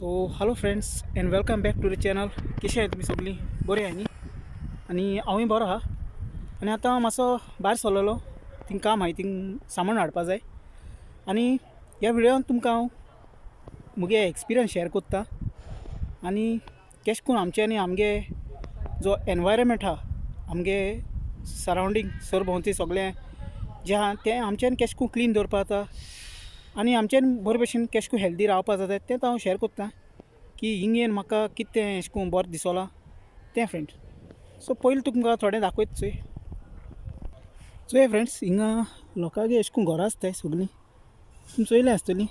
So hello friends and welcome back to the channel. कशें आहाय तुमी सगळीं? बरी आहाय न्ही? आनी हांवूय बरो आहा. आनी आतां हांव मातसो भायर सरलेलो, थिंग काम आहाय, थिंग सामान हाडपा जाय. आनी ह्या व्हिडियोन तुमकां हांव मुगे एक्सपिरियन्स शेअर कोत्ता आनी केश कोन आमच्यांनी आमगे जो एनवायरमेंट आहा, आमगे सरावंडींग सरभोंवती सगळें जें आहा तें आमच्यान केश कोन क्लीन दवरपा जाता आनी आमच्यान बरे भशेन केश कोन हेल्दी रावपा जाता तें हांव शेअर कोत्ता की हिंग येवन म्हाका कितें तें एशें कोन्न बरें दिसोलां तें फ्रेंड्स. सो पयलीं तुमकां थोडें दाखयता चोय. चोय फ्रेंड्स, हिंगा लोकांगे एशें कोन्न घरां आसताय सगळीं, तुमी चोयलें आसतलीं.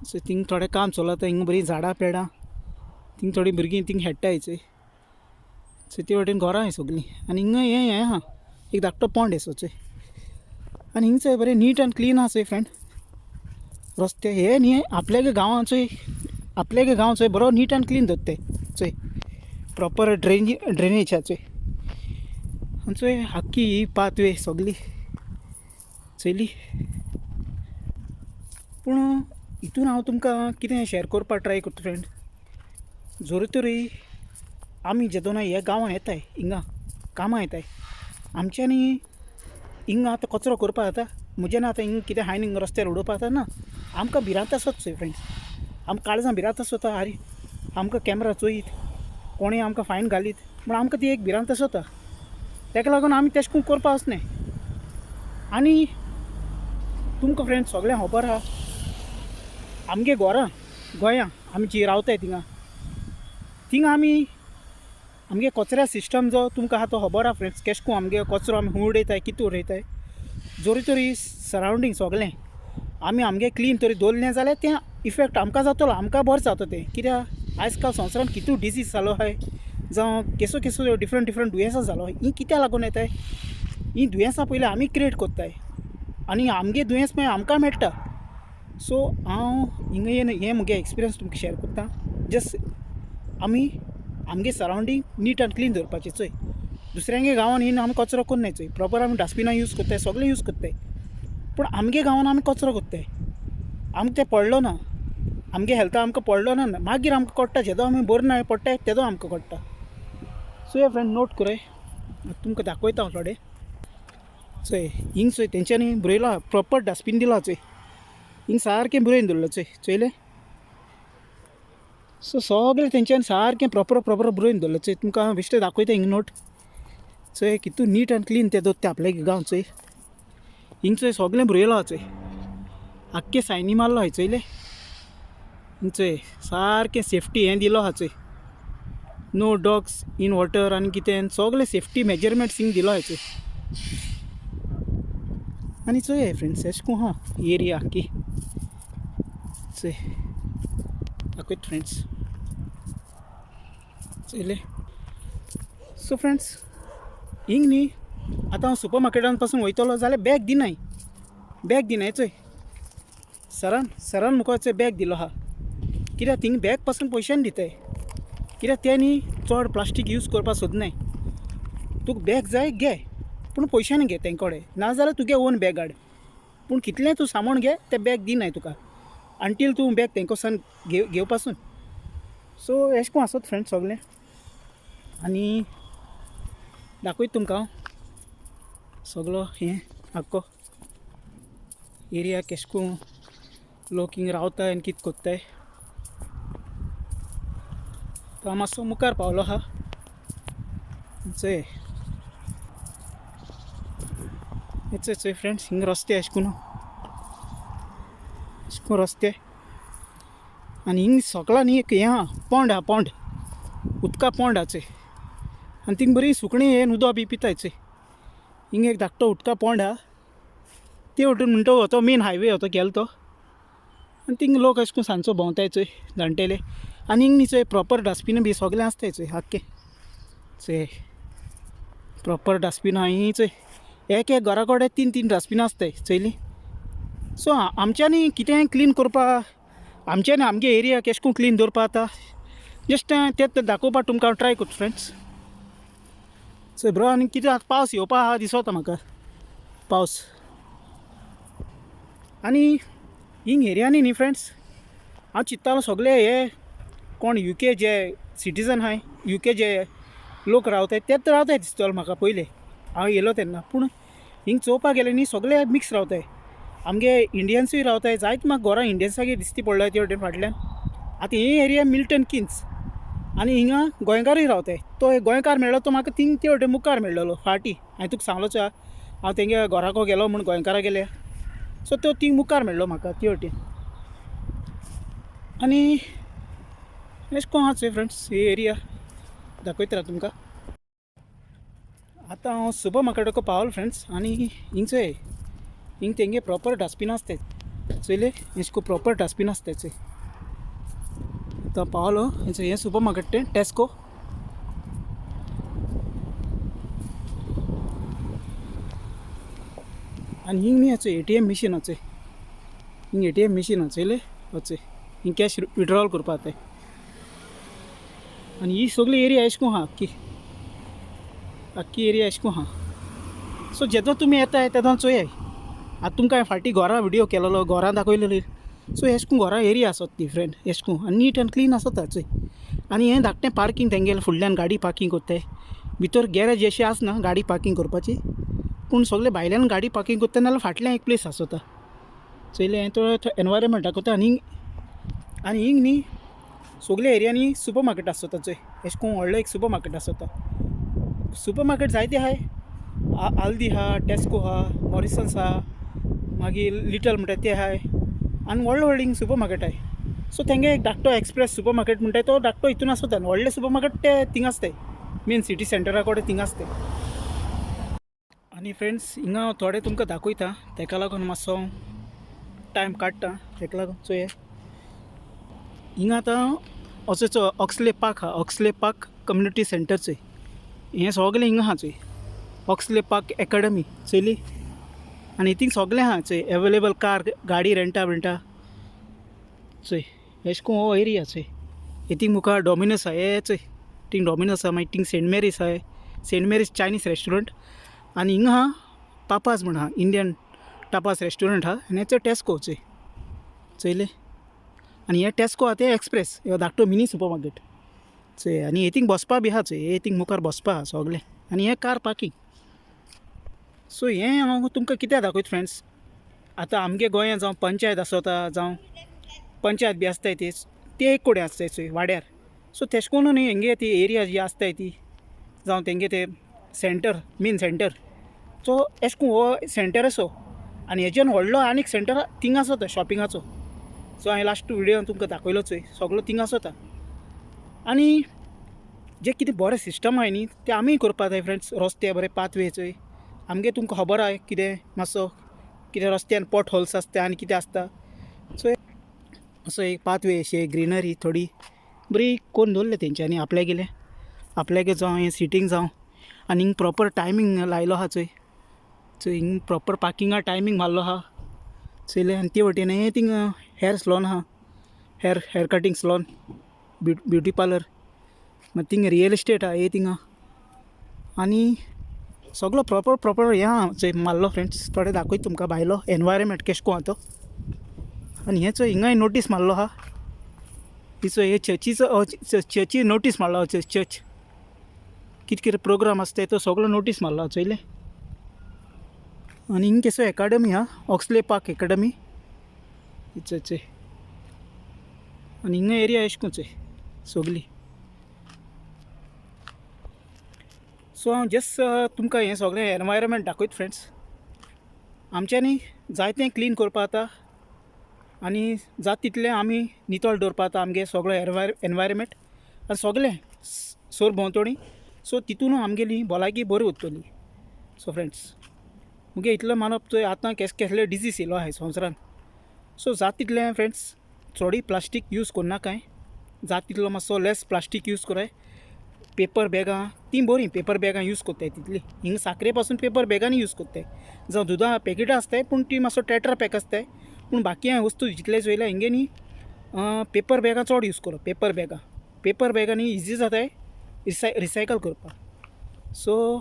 सो थिंग थोडें काम चलता, हिंगा बरीं झाडां पेडां, थिंग थोडीं भुरगीं थिंग खेळटाय चोय. सो ते वटेन घरां आहाय सगळीं. आनी हिंगा हें हें आहा एक धाकटो पोंड येसो चोय. आनी हिंग चोय बरें नीट आनी क्लीन आहा चोय फ्रेंड. रस्ते हे न्ही आपल्यागे गांवां चोय, आपल्यागे गांव चोय बरो नीट आनी क्लीन दवरताय चोय, प्रॉपर ड्रेनेज आहा चोय. आनी चोय आख्खी ही पाथवे सगळी चोयली. पूण हितून हांव तुमकां कितें शेअर करपाक ट्राय करता फ्रेंड, जरी तरी आमी जेदोना ह्या गांवांत येताय, हिंगा कामां येताय, आमच्यांनी हिंगा आतां कचरो करपा जाता. म्हज्यान आतां हिंग कितें हांवें हिंगा रस्त्यार उडोवपा जाता ना, आमकां भिरांत आसत चोय फ्रेंड्स. आमकां काळजां भिरांत आसता, आरे आमकां कॅमरा चोयत, कोणूय आमकां फायन घालीत म्हूण आमकां ती एक भिरांत आसता. ताका लागून आमी तेश कोन करपा वचनाय. आनी तुमकां फ्रेंड्स सगळें खबर आहा, आमगे घरां गोंया आमी जी रावताय थिंगा, थिंगा आमी आमगे कचऱ्या सिस्टम जो तुमकां आहा तो खबर आहा फ्रेंड्स. केश कोन आमगे कचरो आमी खूंय उडयताय, कितें उडयताय, जरी तरी सरावंडींग सगळें आमी आमगे क्लीन तरी दवरलें जाल्यार तें इफेक्ट आमकां जातलो, आमकां बरें जाता तें. कित्याक आयज काल संवसारान कितू डिजीज जालो आहाय, जावं केसो केसो डिफरंट डिफरंट दुयेंसां जालो, हीं कित्याक लागून येताय? हीं दुयेंसां पयलीं आमी क्रिएट कोत्ताय आनी आमगे दुयेंस मागीर आमकां मेळटा. सो हांव हिंगा येवन हें मुगे एक्सपिरियन्स तुमकां शेअर कोत्ता. जस्ट आमी आमगे सरावंडींग नीट आनी क्लीन दवरपाचें चोय. दुसऱ्यांगे गांवान येवन आमी कचरो कोन्नाय चोय, प्रॉपर आमी डस्टबिनां यूज कोत्ताय, सगळें यूज कोत्ताय, पूण आमगे गांवान आमी कचरो कोत्ताय. आमकां तें पडलो ना, आमगे हेल्था आमकां पडलो ना, मागीर आमकां कळटा जेदो आमी बरें ना पडटाय तेदो आमकां कळटा. सो हे फ्रेंड नोट कराय, तुमकां दाखयता हांव थोडें. चोय हिंग चोय तेंच्यांनी बरयलां, प्रॉपर डस्टबीन दिलां चोय, हिंग सारकें बरोवन दवरलां चोय, चोयलें. सो सगळें तेंच्यांनी सारकें प्रॉपर प्रॉपर बरोवन दवरलां चोय. तुमकां हांव बेश्टें दाखयता हिंग नोट चोय, कितू नीट आनी क्लीन ते दवरता आपल्या गांव चोय. हिंग चोय सगळें बरयलां चोय, आख्खें सायनी मारलो आहाय चोयलें. हिंग चोय सारकें सेफ्टी हें दिलो आहा चोय, नो डॉग्स इन वॉटर आनी कितें सगळें सेफ्टी मेजरमेंट्स हिंग दिलो आहाय चोय. आनी चोय फ्रेंड्स एशें कोन्न आहा एरिया आख्खी चोय, दाखयता फ्रेंड्स चोयलें. सो फ्रेंड्स हिंग न्ही आतां हांव सुपर मार्केटान पासून वयतलो जाल्यार बॅग दिनाय, बॅग दिनाय चोय. सरान सरान म्हाका चोय बॅग दिलो आहा, कित्याक थिंग बॅग पासून पयशान दिताय, कित्याक ते न्ही चड प्लास्टीक यूज करपाक सोदनाय. तुका बॅग जाय घे, पूण पयशांनी घे तेंचे कडेन, नाजाल्यार तुगे ओन बॅग हाड, पूण कितलें तूं सामान घे तें बॅग दिनाय तुका अंटील तूं बॅग तेंकोसान घेवपासून. सो एशें कोन्न आसत फ्रेंड्स सगळें. आनी दाखयता तुमकां हांव सगळो हें आख्खो एरिया केश कोन्न लोक हिंग रावताय आनी कितें कोत्ताय. तो हांव मातसो मुखार पावलो आहा चोय, हे चोय चोय फ्रेंड्स, हिंग रस्ते एशें कोन्न एशें कोन्न रस्ते. आनी हिंग सगळा न्ही एक हें आहा पोंड आहा, पोंड उदका पोंड आहा चोय. आनी थिंग बरीं सुकणीं हे उदक बी पिताय चोय. हिंग एक धाकटो उदका पोंड आहा, ते वटेन म्हणटा हो मेन हायवे हो तो गेलो तो. आनी थिंग लोक अशें कोन्न सांजचो भोंवताय चोय जाणटेले. आनी हिंग न्ही चोय प्रॉपर डस्टबीन बी सगळें आसताय चोय आख्खें चोय, प्रॉपर डस्टबीन आहा हीं चोय. एक एक घरा कडेन तीन तीन डस्टबिनां आसताय चोयलीं. सो आमच्यांनी कितेंय क्लीन करपा, आमच्यांनी आमगे एरिया केश कोन्न क्लीन दवरपा जाता, जस्ट तें दाखोवपाक तुमकां हांव ट्राय करता फ्रेंड्स. चोय ब्रो, आनी कितें आतां पावस येवपा आहा दिसता म्हाका पावस. आनी हिंग एरियांनी न्ही फ्रेंड्स हांव चिंत्तालो सगळे हे कोण युके जे सिटीजन आहाय, युके जे लोक रावताय तेच रावताय दिसतलो म्हाका पयले हांव येयलो तेन्ना. पूण हिंग चोवपाक गेले न्ही सगळे मिक्स रावताय, आमगे इंडियन्सूय रावताय, जायत म्हाका घरां इंडियन्सागे दिसती पडल्या ते वटेन फाटल्यान. आतां ही एरिया मिल्टन किन्स आनी हिंगा गोंयकारूय रावताय. तो एक गोंयकार मेळ्ळो तो म्हाका थिंग ते वटेन मुखार मेळ्ळो फाटी. हांवें तुका सांगलोच हांव तेंगे घराको गेलो म्हूण गोंयकारा गेले, सो तो थिंग मुखार मेळ्ळो म्हाका ते वटेन. आनी एशें कोन्न आहा चोय फ्रेंड्स ही एरिया दाखयता तुमकां. आतां हांव सुपर मार्केटाक पावलो फ्रेंड्स. आनी हिंग चोय हिंग तेंगे प्रॉपर डस्टबीन आसताय चोयले, एशें कोन्न प्रॉपर डस्टबीन आसताय चोय. आतां पावलो हें सुपर मार्केट तें टेस्को. आनी हिंग न्ही चोय ATM machine चोय, हिंग ATM machine चोयले चोय, हिंग कॅश विड्रॉल करपा जाताय. आनी ही सगळी एरिया एशें कोन्न आहा, आख्खी आख्खी एरिया एशें कोन्न आहा. सो जेदो तुमी येताय तेदो चोयाय. आतां तुमकां फाटीं घरा व्हिडियो केलेलो, घरां दाखयलेली, सो एशें कोन्न घरां एरिया आसत ती फ्रेंड एशें कोन्न आनी नीट आनी क्लीन आसता चोय. आनी हें धाकटें पार्कींग तेंगेलें फुडल्यान गाडी पार्कींग करताय, भितर गॅरेज अशी आसना गाडी पार्कींग करपाची, पूण सगळे भायल्यान गाडी पार्कींग करता नाल्यार फाटल्यान एक प्लेस आसता चोयलें. हें तो एनवायरमेंट दाखयता. आनी आनी हिंग न्ही सगळे एरियांनी सुपर मार्केट आसता चोय, एशें कोन्न व्हडलो एक सुपर मार्केट आसता. सुपर मार्केट जायते आहाय, आल्दी आहा, टेस्को आहा, मॉरिसन्स आहा, मागीर लिटल म्हणटा ते आहाय, आनी व्हडले व्हडले हिंग सुपर मार्केट आहाय. सो तेंगे एक धाकटो एक्सप्रेस सुपर मार्केट म्हणटाय तो धाकटो हितून आसता, आनी व्हडले सुपर मार्केट ते थिंग आसताय मेन सिटी सेंटरा कडेन थिंग आसताय. आनी फ्रेंड्स हिंगा हांव थोडे तुमकां दाखयता, तेका लागून मातसो टायम काडटा, तेका लागून चोया. हिंगा आतां असो ऑक्सले पार्क आहा, ऑक्सले पार्क कम्युनिटी सेंटर चोय, हें सगळें हिंगा आहा चोय, ऑक्सले पार्क एकाडमी चोयली. आनी थिंग सगळें आहा चोय एवेलेबल, कार गाडी रेंटा बिंटा चोय. एशें कोन्न हो एरिया चोय. थिंग मुखार डॉमिनोस आहा, हे चोय थिंग डॉमिनोस आहा, मागीर थिंग सेंट मेरीस आहा, सेंट मेरीस चायनीज रेस्टोरंट. आनी हिंगा आहा पापास म्हण आहा, इंडियन टापास रेस्टोरंट आहा. आनी हेचो टेस्को चोय चोयले. आनी हे टेस्को आहा ते एक्सप्रेस हो धाकटो मिनी सुपर मार्केट चोय. आनी हे थिंग बसपा बी आहा चोय, हे थिंग मुखार बसपा आहा सगळें. आनी हें कार पार्कींग. सो हें हांव तुमकां कित्याक दाखयता फ्रेंड्स, आतां आमगे गोंयांत जावं पंचायत आसता, जावं पंचायत बी आसताय ती ते एक कडेन आसताय चोय वाड्यार. सो तेशें कोन्न न्ही हेंगे ती एरिया जी आसताय ती जावं तेंगे ते सेंटर मेन सेंटर, सो एशें कोन्न हो सेंटर असो. आनी हेज्यान व्हडलो आनीक सेंटर थिंग आसता शॉपिंगाचो. सो हांवें लास्ट व्हिडियोन तुमकां दाखयलो चोय, सगळो थिंग आसता. आनी जे कितें बरें सिस्टम आहाय न्ही तें आमीय करपा जाय फ्रेंड्स. रस्ते बरे पाथवे चोय आमगे, तुमकां खबर आहाय कितें मातसो कितें रस्त्यान पोट होल्स आसता आनी कितें आसता. सो असो एक पाथवे अशी ग्रिनरी थोडी बरी कोन्न दवरले तेंच्यांनी आपल्यागेले आपल्यागे जावं हें सिटींग जावं. आनी हिंग प्रॉपर टायमींग लायलो आहा चोय, चोय हिंग प्रॉपर पार्किंगा टायमींग मारलो आहा चोयलें. आनी ते वटेन हें थिंग हेर सलोन आहा, hair cutting salon, beauty parlour, मागीर थिंग रियल इस्टेट आहा हे थिंगा. आनी सगलो प्रॉपर प्रॉपर हें आहा चोय मारलो फ्रेंड्स. थोडे दाखयता तुमकां भायलो एनवायरमेंट केशें कोन्न आहा तो. आनी हें चोय हिंगाय नोटीस मारलो आहा, ही चोय हे चर्चीचो चर्ची नोटीस मारलो, चर्च कितें कितें प्रोग्राम आसता तो सगलो नोटीस मारलो चोयलें. आनी हिंग केसो एकाडमी आहा, ऑक्सले पार्क एकाडमी चोय चोय. आनी हिंगा एरिया एशें कोन्न चोय सगली. सो हांव जस्ट तुमकां हें सगळें एनवायरमेंट दाखयता फ्रेंड्स. आमच्यांनी जायतें क्लीन करपा जाता आनी जाता तितलें आमी नितळ दवरपा जाता आमगे सगळो एनवायरमेंट आनी सगळें सोर भोंवतणी. सो तितून आमगेली भलायकी बरी उरतली. सो फ्रेंड्स मुगे इतलें मानप चोय आतां केसले डिजीज येयलो आहाय संवसारान. सो जाता तितलें फ्रेंड्स चोडूय प्लास्टीक यूज करनाकाय, जाता तितलो मातसो लेस प्लास्टीक यूज कराय. पेपर बॅगां तीं बरीं, पेपर बॅगां यूज करताय तितली. हिंगा साकरे पासून पेपर बॅगांनी यूज करताय, जावं दुदा पॅकेटां आसताय पूण ती मातसो टेट्रा पॅक आसताय. पूण बाकी हांवें वस्तू जितले चोयल्या हिंगे न्ही पेपर बॅगां चड यूज करप, पेपर बॅगां, पेपर बॅगांनी इजी जाताय रिसायकल करपाक. सो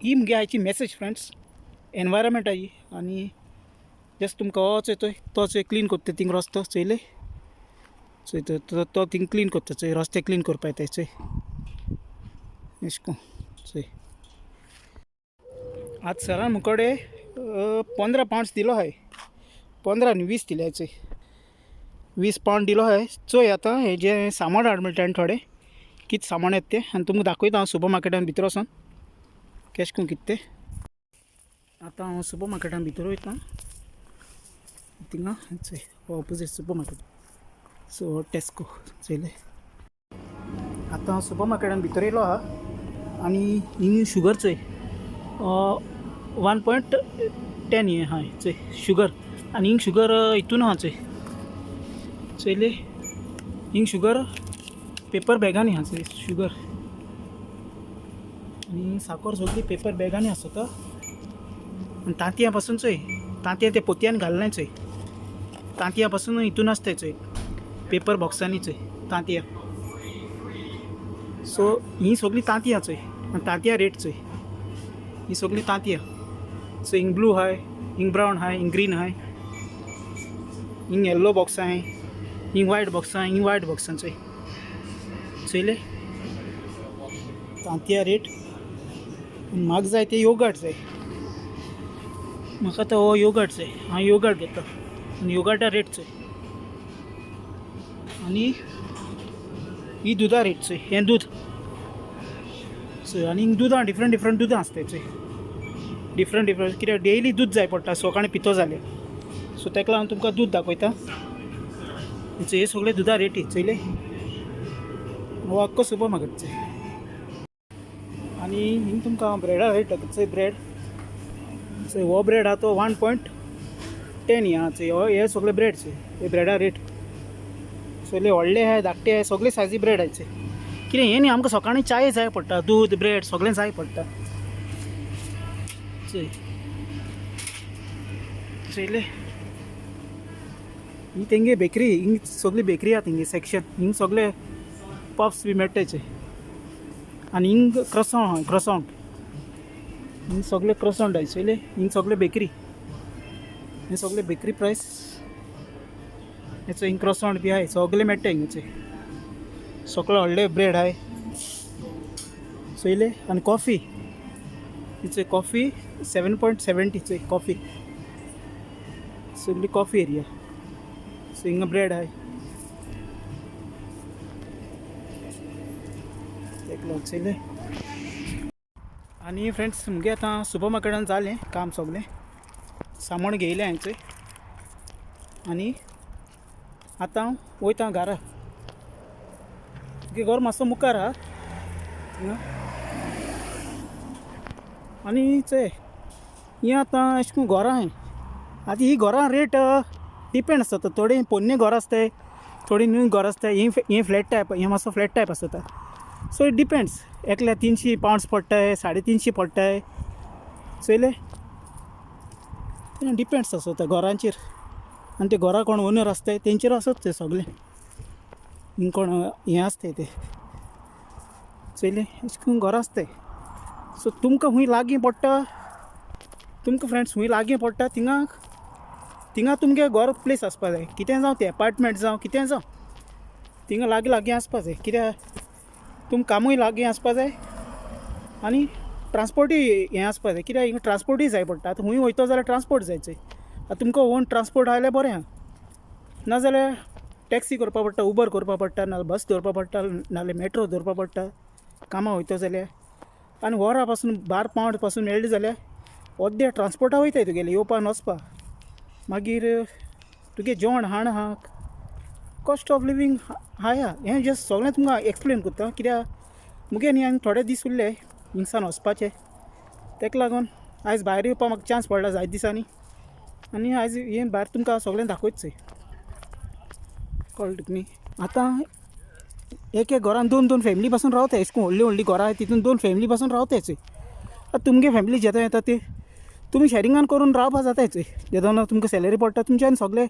ही मुगे आयची मॅसेज फ्रेंड्स एनवायरमेंटाची. आनी जस्ट तुमकां हो चोय तो चोय क्लीन करता थिंग रस्तो चोयले. चोय तो तो थिंग क्लीन करता चोय, रस्ते क्लीन करपा येताय चोय एशें कोन्न चोय. आज सरान मुकोडे 15 पावंड्स दिलो आहाय, 15 न्ही 20 दिले चोय, 20 पावंड दिलो आहाय. चोय आतां हें जें सामान हाड म्हणटा आनी थोडें कितें सामान येता तें आनी तुमकां दाखयता हांव सुपर मार्केटान भितर वचोन केशें कोन्न कितें तें. आतां हांव सुपर मार्केटान भितर वयता थिंगा चोय opposite super market so Tesco चोयलें. आतां हांव सुपर मार्केटान भितर येयलो आहा आनी हिंग शुगर चोय 1.10 हें आहा चोय शुगर. आनी हिंग शुगर हितून आहा चोय, चोयले हिंग शुगर पेपर बॅगांनी आहा चोय शुगर. आनी साकर सगळी पेपर बॅगांनी आसता. आनी तांतयां पासून चोय, तांतयां ते पोतयान घालनाय चोय, तांतयां पासून हितून आसताय चोय पेपर बॉक्सांनी चोय तांतयां. सो ही सगळीं तांतयां चोय आनी तांतयां रेट चोय, ही सगळीं तांतयां. सो हिंग ब्लू आहाय, हिंग ब्रावन आहाय, हिंग ग्रीन आहाय, हिंग येल्लो बॉक्स आहाय, हिंग वायट बॉक्सां, हिंग वायट बॉक्सां चोय. चोयले तांतयां रेट. म्हाका जाय ते योगर्ट जाय, म्हाका आतां हो योगर्ट जाय, हांव योगर्ट घेता. आनी योगर्टा रेट चोय. आनी ही दुदा रेट चोय, हें दूद चोय. आनी हिंग दुदां डिफरंट डिफरंट दुदां आसताय चोय, डिफरंट डिफरंट, कित्याक डेली दूद जाय पडटा सकाळीं पितो जाल्यार. सो ताका लागून तुमकां दूद दाखयता. हे सगळे दुदा रेटी चोयले. हो आख्खो सुपर मार्केट चोय. आनी हिंग तुमकां ब्रेडा रेट दाखयता चोय. ब्रेड चोय, हो ब्रेड आहा तो 1.10 हे आहा चोय. हो हे सगळे ब्रेड चोय, हे ब्रेडा रेट सगळे व्हडले आहाय, धाकटे आहाय, सगळे सायजी ब्रेड आहाय चोय. कितें हें न्ही, आमकां सकाळीं चाय जाय पडटा, दूद ब्रेड सगळें जाय पडटा चोय. चोयले ही तेंगे बेकरी, हिंग सगळी बेकरी आहा तेंगे सेक्शन. हिंग सगळे पफ्स बी मेळटाय चोय. आनी हिंग क्रसॉ आहा, क्रसॉंट, हिंग सगळे क्रसॉंट आहाय चोयले. हिंग सगळे बेकरी, हे सगळे बेकरी प्रायस हेचो. हिंग क्रसॉंट बी आहाय, सगळे मेळटा हिंग चोय. सगळे व्हडले ब्रेड आहाय चोयले. आनी कॉफी चोय, कॉफी 7.70 चोय कॉफी, सगळी कॉफी एरिया. सो हिंगा ब्रेड आहाय तेका लागून चोयले. आनी फ्रेंड्स मुगे आतां सुपर मार्केटान जालें काम, सगळें सामान घेयलें हांवें चोय. आनी आतां हांव वयता घरा. तुगे घर मातसो मुखार आहा थिंगा. आनी चोय ही आतां अशें करून घरां आहाय. आतां ही घरां रेट डिपेंड आसता, थोडीं पोन्नी घरां आसताय, थोडीं न्यू घरां आसताय. ही ही फ्लॅट टायप, हें मातसो फ्लॅट टायप आसता. सो it depends, एकल्या 300 पावंड्स पडटाय, 350 पडटाय चोयले. डिपेंड्स आसता घरांचेर. आनी ते घरा कोण ओनर आसताय तेंचेर आसत तें सगळें, हिंग कोण हें आसताय ते चोयलें, अशें करून घरां आसताय. सो तुमकां खूंय लागीं पडटा, तुमकां फ्रेंड्स खूंय लागीं पडटा थिंगा थिंगा तुमगे घर प्लेस आसपा जाय. कितें जावं तें, एपार्टमेंट जावं कितें जावं, थिंगा लागीं लागीं आसपा जाय. कित्याक तुमकां कामूय लागीं आसपा जाय आनी ट्रांसपोर्टूय हें आसपा जाय. कित्याक हिंगा ट्रांसपोर्टूय जाय पडटा. आतां खूंय वयतो जाल्यार ट्रांसपोर्ट जाय चोय. आतां तुमकां ओन ट्रांसपोर्ट आहा जाल्यार बरें आहा, नाजाल्यार टॅक्सी करपा पडटा, उबर करपा पडटा, नाल्यार बस दवरपा पडटा, नाल्यार मेट्रो दवरपा पडटा कामां वयतो जाल्यार. आनी वरा पासून 12 पावंड पासून मेळ्ळें जाल्यार अर्दे ट्रांसपोर्टा वयताय तुगेलें येवपा आनी वचपा. मागीर तुगे जेवण खाण आहा, कॉस्ट ऑफ लिवींग हाय आहा. हें जस्ट सगळें तुमकां एक्सप्लेन करता कित्याक मुगे न्ही आनी थोडे दीस उरले हिंगसान वचपाचे, ताका लागून आयज भायर येवपा म्हाका चान्स पडला जायते दिसांनी. आनी आयज हें भायर तुमकां सगळें दाखयता चोय, कळ्ळें तुका न्ही. आतां एक एक घरान दोन दोन फॅमिली पासून रावताय, अशें करून व्हडलीं व्हडलीं घरां आहाय तितून दोन फॅमिली पासून रावताय चोय. आतां तुमगे फॅमिली जेदों येता ती तुमी शॅरिंगान करून रावपा जाताय चोय. जेदोना तुमकां सॅलरी पडटा तुमच्यान सगळें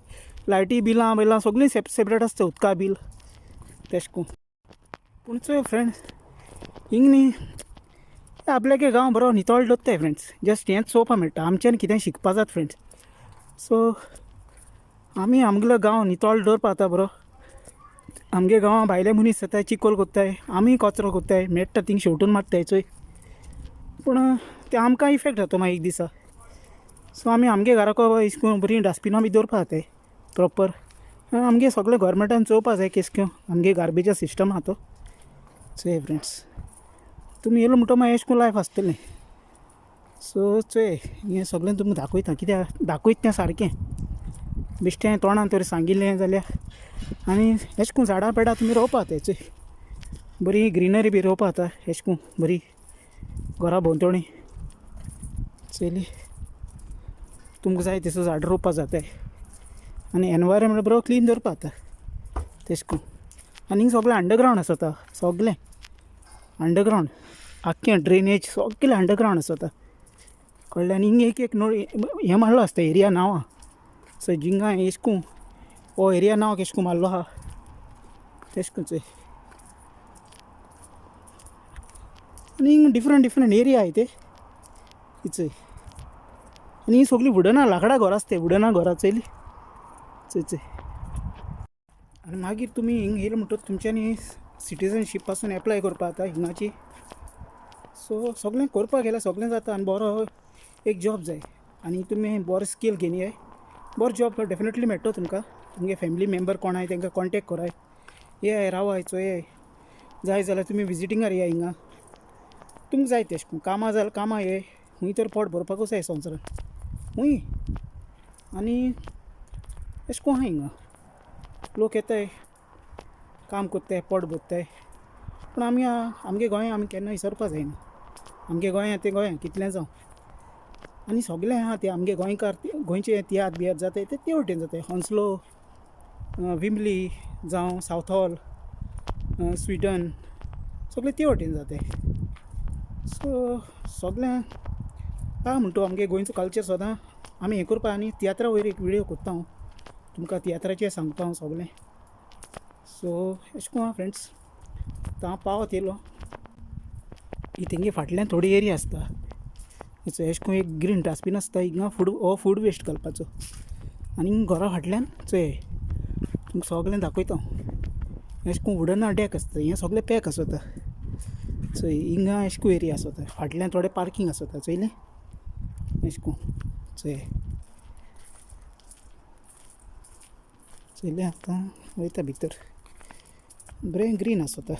लायटी बिलां बिलां सगळीं सेपरेट आसता, उदका बील तेश करून. पूण चोय फ्रेंड्स हिंग न्ही आपल्यागे गांव बरो नितळ दवरताय फ्रेंड्स, जस्ट हेंच चोवपा मेळटा. आमच्यान कितें शिकपा जाता फ्रेंड्स. सो आमी आमगेलो गांव नितळ दवरपा जाता बरो. आमगे गांवां भायले मनीस येताय, चिकोल कोत्ताय, आमी कचरो कोत्ताय, मेळटा थिंग शेवटून मारताय चोय. पूण ते आमकां इफेक्ट जाता मागीर एक दिसा. सो आमी आमगे घराक अशें बरीं डस्टबिनां बी दवरपा जाताय प्रोपर. आमगे सगळें गोवोरमेंटान चोवपा जाय केस करून आमगे गार्बेजा सिस्टम आहा तो. चोय फ्रेंड्स, तुमी येयलो म्हणटो मागीर अशें करून लायफ आसतलें. सो चोय हें सगळें तुमकां दाखयता, कित्याक दाखयता तें सारकें बेश्टें तोंडान तरी सांगिल्लें जाल्यार. आनी अशें करून झाडां पेडां तुमी रोवपा जाताय चोय, बरी ग्रिनरी बी रोवपा जाता अशें करून बरी घरा भोंवतणी चोयली. तुमकां जाय तसो झाडां रोवपा जाताय आनी एनवायरमेंट बरो क्लीन दवरपा जाता तेश करून. आनी हिंग सगळें अंडरग्रावंड आसता, सगळें अंडरग्रावंड, आख्खें ड्रेनेज सगळें अंडरग्रावंड आसता, कळ्ळें. आनी हिंग एक एक नो हें मारलो आसता एरिया नांवां. सो जिंगा एश करून हो एरिया नांव केश करून मारलो आहा तेश करून चोय. आनी हिंग डिफरंट डिफरंट एरिया आहाय ते चोय. आनी ही सगळीं वुडनां लांकडां घरां आसताय, वुडनां घरां चोयली चोय चोय. आनी मागीर तुमी हिंग येयले म्हणटकच तुमच्यांनी सिटिजनशीप पासून एप्लाय करपा जाता हिंगाची. सो सगळें करपाक गेल्यार सगळें जाता. आनी बरो एक जॉब जाय आनी तुमी बरो स्कील घेवन येयाय, बरो जॉब डेफिनेटली मेळटलो तुमकां. तुमगे फॅमिली मेंबर कोण आहाय तांकां कॉन्टेक्ट कराय, येयाय रावाय चोयाय. जाय जाल्यार तुमी विजिटिंगार येया हिंगा, तुमकां जाय तेश करून. कामां जाल्यार कामां ये, खूंय तर पोट भरपाकूच जाय संवसारान खूंय. आनी अशें करून आहा हिंगा लोक येताय, काम कोत्ताय, पोट भरताय. पूण आमी आमगे गोंया आमी केन्ना विसरपा जायना. आमगे गोंया तें गोंया कितलें जावं. आनी सगळें आहा तें आमगे गोंयकार, गोंयचे तियात्र बियात्र जाताय ते ते वटेन जाताय, हॉन्सलो, विमली जावं सावथ हॉल, स्विडन, सगळें ते वटेन जाताय. सो सगळें आहा म्हणटा आमगे गोंयचो कल्चर सदां आमी हें करपा. आनी तियात्रा वयर एक विडियो कोत्ता हांव तुमकां, तियात्राचें सांगता हांव सगळें. सो अशें करून आहा फ्रेंड्स. आतां हांव पावत येयलो. ही तेंगे फाटल्यान थोडी एरिया आसता अशें करून एक ग्रीन डस्टबीन आसता हिंगा फूड हो फूड वेस्ट घालपाचो. आनी घरा फाटल्यान चोय तुमकां सगळें दाखयता हांव. अशें करून वुडन डेक आसता, हें सगळें पॅक आसता चोय. हिंगा अशें करून एरिया आसता, फाटल्यान थोडें पार्कींग आसता चोयलें अशें करून चोय चोयलें. आतां वयता भितर, बरें ग्रीन आसता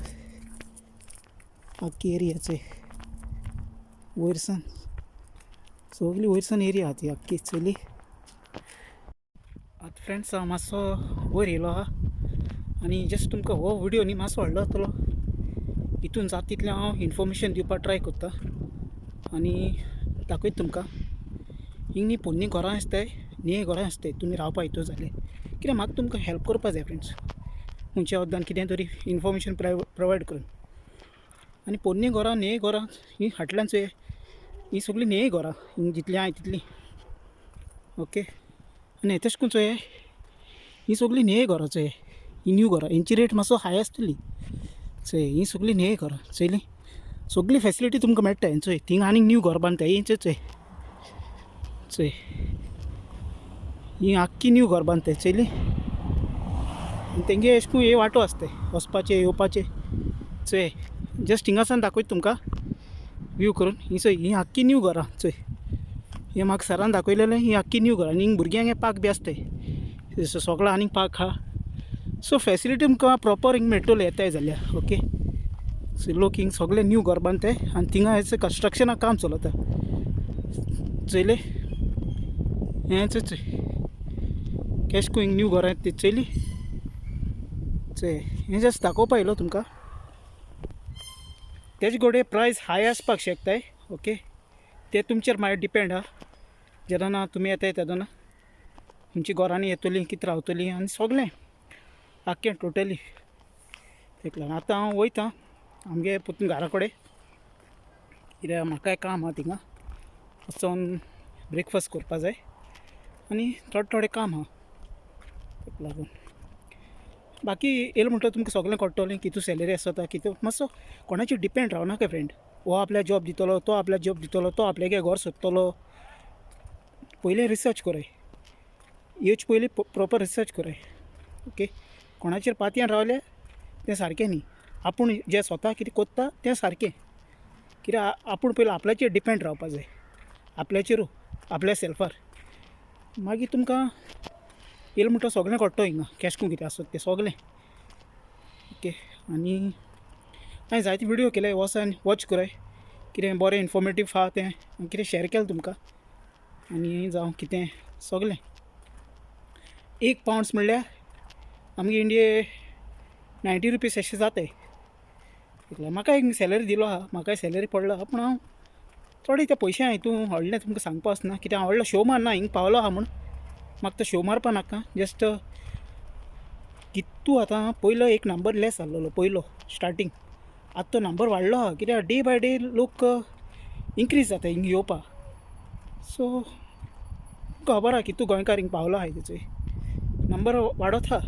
आख्खी एरिया चोय. वयरसान सगळी वयरसान एरिया आहा ती आख्खी चोयली. आतां फ्रेंड्स हांव मातसो वयर येयलो आहा आनी जस्ट तुमकां हो विडियो न्ही मातसो व्हडलो जातलो, हितून जाता तितलें हांव इन्फॉर्मेशन दिवपाक ट्राय करता आनी दाखयता तुमकां. हिंग न्ही पोन्नी घरां आसताय, न्ही घरां आसताय, तुमी रावपा हितून जालें कित्याक म्हाका तुमकां हेल्प करपा जाय फ्रेंड्स, खंयच्या वद्दान कितें तरी इन्फॉर्मेशन प्रोवायड करून. आनी पोन्नी घरां न्हय घरां ही फाटल्यान चोय, ही सगळीं न्हय घरां हिंग जितलीं आहाय तितलीं ओके. आनी तशें करून चोय ही सगळीं न्हय घरां चोय, ही न्यू घरां, हेंची रेट मातसो हाय आसतली चोय. ही सगळीं न्हय घरां चोयली, सगळी फेसिलिटी तुमकां मेळटा चोय. थिंग आनीक न्यू घर बांदता हेंचे चोय चोय, ही आख्खी न्यू घर बांदताय चोयली. आनी तेंगे अशें करून हे वांटो आसताय वचपाचें येवपाचें चोय. जस्ट हिंगासान दाखयता तुमकां व्यू करून. ही चोय ही आख्खी न्यू घरां चोय, हें म्हाका सरान दाखयलेलें. ही आख्खी न्यू घरां आनी हिंग भुरग्यांक पार्क बी आसताय सगळो, आनीक पार्क आहा. सो फेसिलिटी तुमकां प्रोपर हिंग मेळटली येताय जाल्यार ओके. सो लोक हिंग सगळे न्यू घर बांदताय आनी थिंगा हें कन्स्ट्रक्शना काम चलता चोयलें. हें चोय चोय केश करून हिंग न्यू घरां ती चोयली चोय. हें जस्ट दाखोवपा येयलो तुमकां. तेजे गोडे प्रायस हाय आसपाक शकताय ओके, ते तुमचेर मागीर डिपेंड आहा. जेन्ना तुमी येताय तेदोना तुमची घरांनी येतली, कितें रावतली आनी सगळें आख्खें टोटली तेका लागून. आतां हांव वयता आमगे परतून घरा कडेन, कित्याक म्हाकाय काम आहा थिंगा, वचोन ब्रेकफास्ट करपा जाय आनी थोडें थोडें काम आहा तेका लागून. बाकी येयलें म्हणटकच तुमकां सगळें कळटलें कितू सॅलरी आसता कितू. मातसो कोणाचेर डिपेंड रावनाका फ्रेंड, हो आपल्याक जॉब दितलो, तो आपल्याक जॉब दितलो, तो आपल्यागे घर सोदतलो. पयलीं रिसर्च कराय. येवचे पयलीं प्रोपर रिसर्च कराय. ओके, कोणाचेर पातयान रावले तें सारकें न्ही. आपूण जें स्वता कितें कोत्ता तें सारकें. कित्याक आपूण पयलीं आपल्याचेर डिपेंड रावपा जाय, आपल्याचेरू, आपल्या सेल्फार. मागीर तुमकां येयलें म्हणटा सगळें कळटो हिंगा केशकोन कितें आसत तें सगळें. ओके, आनी हांवें जायते व्हिडियो केले, वचोन वॉच कराय, कितें बरें इन्फॉर्मेटीव आहा तें कितें शेअर केलें तुमकां. आनी जावं कितें सगळें. एक पावंड्स म्हणल्यार आमगे इंडिये 90 रुपीज अशें जाताय. म्हाका एक सॅलरी दिलो आहा, म्हाकाय सॅलरी पडलो आहा, पूण हांव थोडे ते पयशे हितून व्हडलें तुमकां सांगपा वचना, कित्याक हांव व्हडलो शो मारना, हिंगा पावलो आहा म्हूण म्हाका तो शो मारपा नाका. जस्ट कितू आतां पयलो एक नंबर लेस आहलोलो पयलो स्टार्टींग, आतां तो नंबर वाडलो आहा, कित्याक डे बाय डे लोक इन्क्रीज जाता हिंगा येवपा. सो खबर आहा कितू गोंयकार हिंगा पावलो आहा, तेचो नंबर वाडत आहा.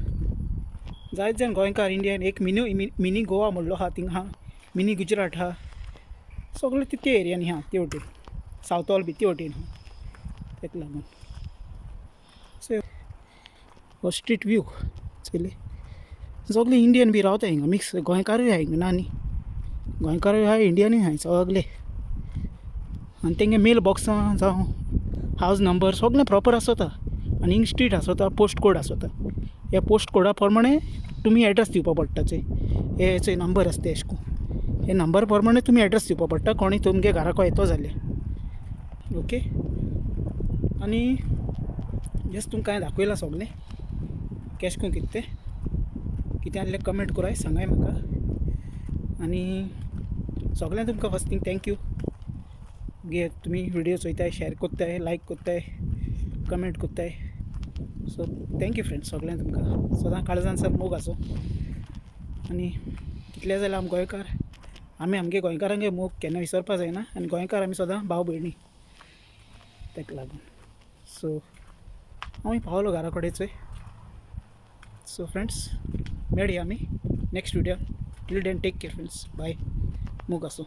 जायत जाण गोंयकार इंडियन, एक मिनी मिनी गोवा म्हणलो आहा थिंगा आहा, मिनी गुजरात आहा, सगळे ते एरियांनी आहा ते वटेन, सावथ हॉल बी ते वटेन आहा, तेका लागून. सो हो स्ट्रीट व्यू चोयले, सगळे इंडियन बी रावता हिंगा, मिक्स गोंयकारूय आहा हिंगा, ना न्ही, गोंयकारूय आहा, इंडियनूय आहा सगळे. आनी तेंगे मेल बॉक्सां जावं हावज नंबर सगळें प्रोपर आसता. आनी हिंग स्ट्रीट आसता, पोस्ट कोड आसता, ह्या पोस्ट कोडा प्रमाणे तुमी एड्रेस दिवपा पडटा. चोय हे चोय नंबर आसता अशें करून, हे नंबर प्रमाणे तुमी एड्रेस दिवपा पडटा, कोणूय तुमगे घराको येतो जाल्यार. ओके, आनी जस्ट तुमकां हांवें दाखयलां सगळें केशें करून कितें तें, कितें आहलें कमेंट कराय, सांगाय म्हाका. आनी सगळ्यांक तुमकां फर्स्ट थींग thank you गे, तुमी व्हिडियो चोयताय, शेअर कोत्ताय, लायक कोत्ताय, कमेंट कोत्ताय. सो thank you friends सगळ्यांक तुमकां, सदां काळजान सर मोग आसो. आनी कितले जाल्यार आमी गोंयकार, आमी आमगे गोंयकारांगे मोग केन्ना विसरपा जायना, आनी गोंयकार आमी सदां भाव भयणी, ताका लागून. सो हांव पावलो घरा कडेन चोय. सो फ्रेंड्स, मेळया आमी next video. Till then take care friends, bye, मोग आसूं.